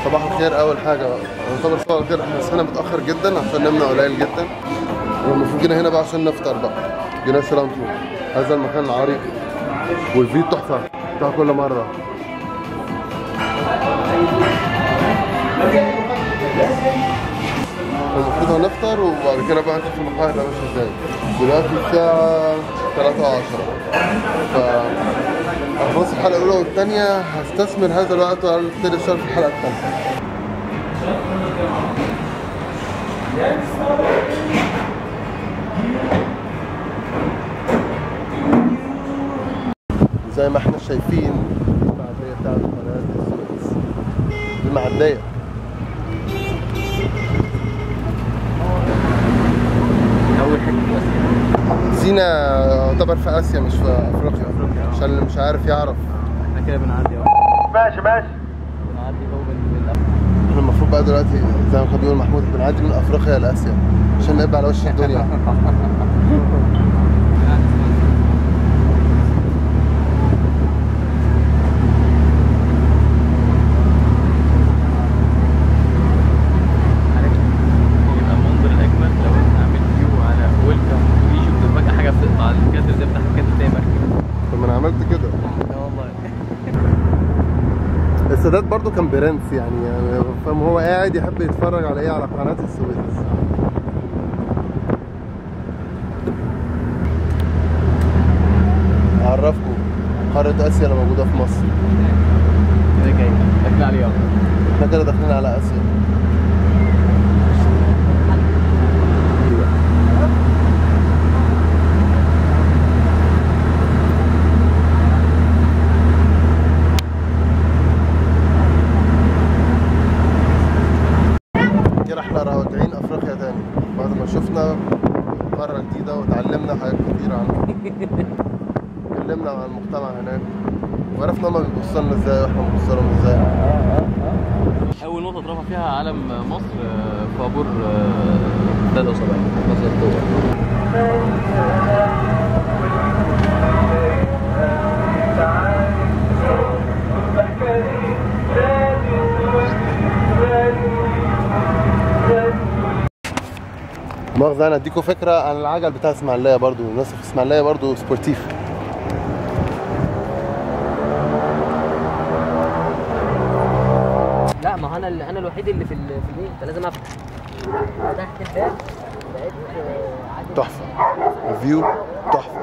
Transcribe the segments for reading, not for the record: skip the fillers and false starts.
صباح الخير. اول حاجة يعتبر صباح الخير، احنا صحينا متاخر جدا عشان نمنا قليل جدا، والمفروض جينا هنا بقى عشان نفطر بقى. جينا سلامتو، هذا المكان العريق وال view تحفة بتاع كل مرة. المفروض هنفطر وبعد كده بقى نشوف المقاهي هتبقى ماشية ازاي. دلوقتي الساعة 3:10، ف هخلص الحلقة الاولى والثانية، هستثمر هذا الوقت وابتدي اشتغل في الحلقة الثالثة. زي ما احنا شايفين المعدية بتاعت قناة السويس، المعدية اول حتة في اسيا. سينا يعتبر في اسيا مش في افريقيا، عشان اللي مش عارف يعرف. احنا كده بنعدي اهو. ماشي ماشي، بنعدي اهو من احنا المفروض بقى دلوقتي زي ما كان بيقول محمود بنعدي من افريقيا لاسيا عشان نبقى على وش الدنيا. السادات برضو كان برنس يعني فاهم، هو قاعد يحب يتفرج على ايه؟ على قناة السويس. اعرفكم قارة اسيا اللي موجودة في مصر. كده جاي داخلين عليها، احنا كده داخلين على اسيا. راجعين افريقيا تاني بعد ما شفنا قارة جديدة وتعلمنا حاجات كتير عنها. اتكلمنا عن المجتمع هناك وعرفنا هما بيبصوا لنا ازاي واحنا بنبص لهم ازاي. اول نقطة اترفع فيها علم مصر في عبور 73 مصر اكتوبر. مؤاخذة انا اديكم فكرة عن العجل بتاع اسماعيلية برضو، الناس في اسماعيلية برضو sportif. لا ما انا انا الوحيد اللي في البيت، فلازم افتح. فتحت الباب لقيت عجل تحفة، ال view تحفة.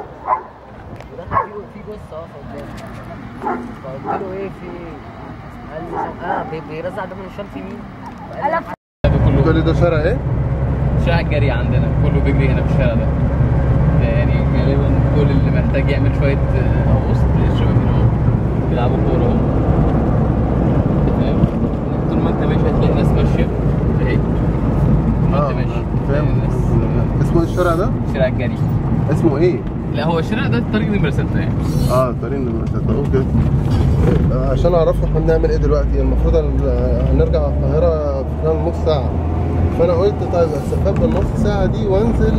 ودخل في جثة واقفة قدامي، فقلت له ايه في؟ قال لي بيرزع ده من الشام في مين؟ كل ده شارع ايه؟ شارع الجري عندنا كله بيجري هنا في الشارع ده، يعني غالبا كل اللي محتاج يعمل شوية وسط الشباب هنا اهو بيلعبوا كورة اهو، فاهم؟ طول ما انت ماشي هتلاقي ناس ماشية اهي. طول ما انت ماشي فاهم. اسمه ايه الشارع ده؟ شارع الجري. اسمه ايه؟ لا هو الشارع ده طريق نمرة 6 يعني. طريق نمرة 6، okay. عشان اعرفوا احنا بنعمل ايه دلوقتي، المفروض هنرجع القاهرة في خلال نص ساعة، فانا قلت طيب استفاد بالنص ساعة دي وانزل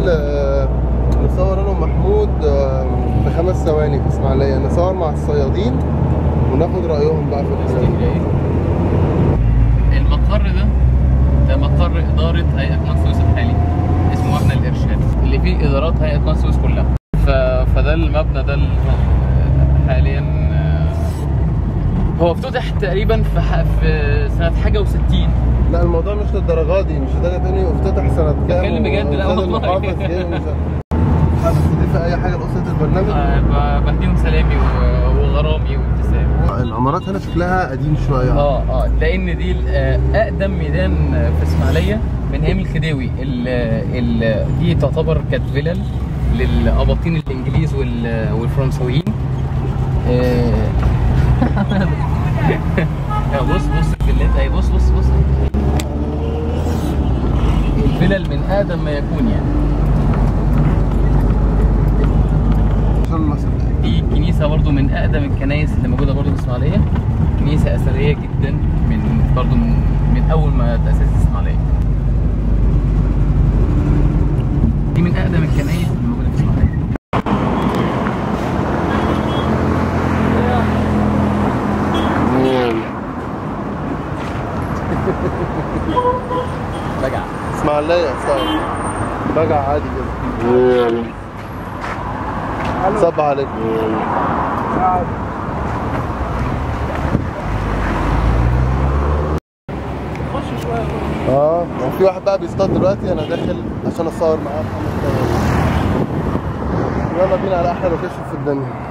نصور انا ومحمود في 5 ثواني في اسماعيليه، نصور مع الصيادين وناخد رايهم بقى في الحساب. المقر ده مقر ادارة هيئة قناة السويس الحالي، اسمه مبنى الارشاد اللي فيه ادارات هيئة قناة السويس كلها. فده المبنى ده حاليا هو افتتح تقريبا في سنة حاجة و60. لا الموضوع مش للدرجة دي، مش لدرجة انه افتتح سنة كام. بتكلم بجد؟ لا والله. حابب تضيف اي حاجة لاسرة البرنامج؟ بهديهم سلامي وغرامي وابتسامي. العمارات هنا شكلها قديم شوية. لان دي اقدم ميدان في اسماعيليه من ايام الخديوي. دي تعتبر كانت فيلل للاباطين الانجليز والفرنساويين. بص بص الفيلات اهي، بص بص بص الفلل من اقدم ما يكون يعني. دي كنيسة برضو من اقدم الكنايس اللي موجودة برضو في اسماعيليه، كنيسة اثرية جدا من برضو من اول ما تاسست اسماعيليه. دي من اقدم الكنايس اللي موجودة في اسماعيليه. اسماعيليه style، بجع عادي كده. صباح عليكم. خش شوية. في واحد بقى بيصطاد دلوقتي، انا داخل عشان اتصور معاه. يلا بينا على احلى location في الدنيا.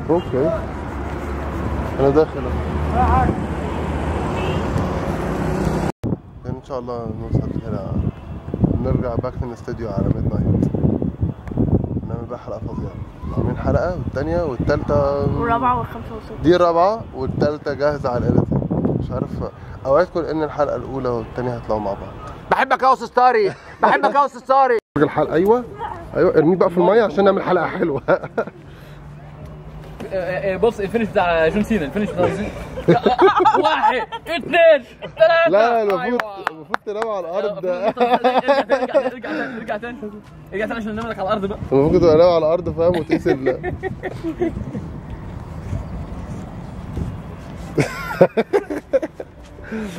okay انا داخل. ان شاء الله نوصل هنا، نرجع back للاستوديو على midnight، نعمل بقى حلقة فظيعة. عاملين حلقة والثانية والثالثة والرابعة والخامسة والسادسه، دي الرابعة والثالثة جاهزة على ال editing. مش عارف اوعدكم ان الحلقة الاولى والثانية هيطلعوا مع بعض. بحبك يا استاذ طارق، بحبك يا استاذ طارق. الحلقة ايوه ايوه، ارميه بقى في المية عشان نعمل حلقة حلوة. بص ال finish بتاع جون سينا، ال finish بتاع جون سينا. 1 2 3. لا المفروض تنام على الارض. ارجع ارجع ارجع تاني، ارجع تاني عشان ننام لك على الارض بقى. المفروض تبقى نايم على الارض فاهم، وتقيس ال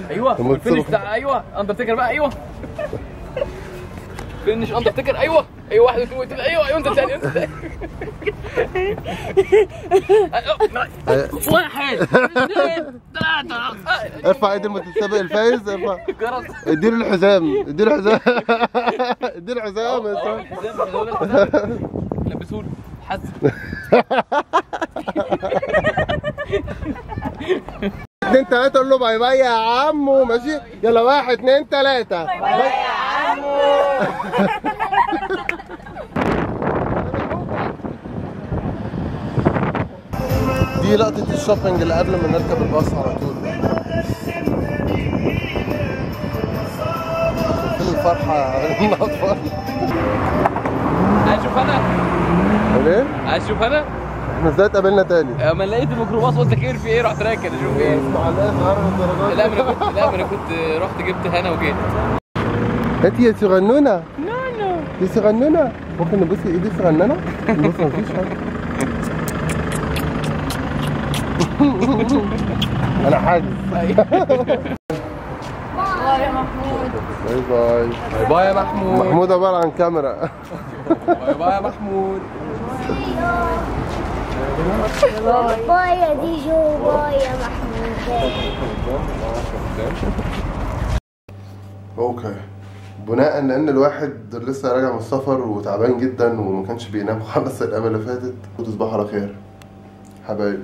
ايوه ال finish بتاع، ايوه اندرتيكر بقى، ايوه finish اندرتيكر، ايوه ايوه 1 2 3، ايوه ايوه انت تاني، انت تاني. 1 2 3. ارفع ايد المتسابق الفايز، ارفع. اديله الحزام، اديله الحزام، اديله الحزام يا صاحبي. الحزام لبسوله حزم. 2 3 قول له bye bye يا عمو. ماشي يلا 1 2 3 bye bye يا عمو. دي لقطة ال shopping اللي قبل ما نركب الباص على طول. فين الفرحة الأطفال؟ أشوف أنا. ليه؟ أشوف أنا؟ احنا ازاي اتقابلنا تاني؟ اما لقيت الميكروباص قلت خير في ايه، رحت راكن اشوف ايه. اسماعيليه صغيرة للدرجة دي؟ لا ما انا كنت رحت جبت هنا وجيت. انت يا صغنونه. نونو دي صغنونه، ممكن نبص ايدي صغننه؟ بص مفيش حاجة. انا حاجز. bye يا محمود. bye bye. bye bye يا محمود. محمود عبارة عن كاميرا. bye bye يا محمود. bye يا ديجو، bye يا محمود. okay، بناء لان الواحد لسه راجع من السفر وتعبان جدا وما كانش بينام خالص الايام اللي فاتت، وتصبحوا على خير حبايبي.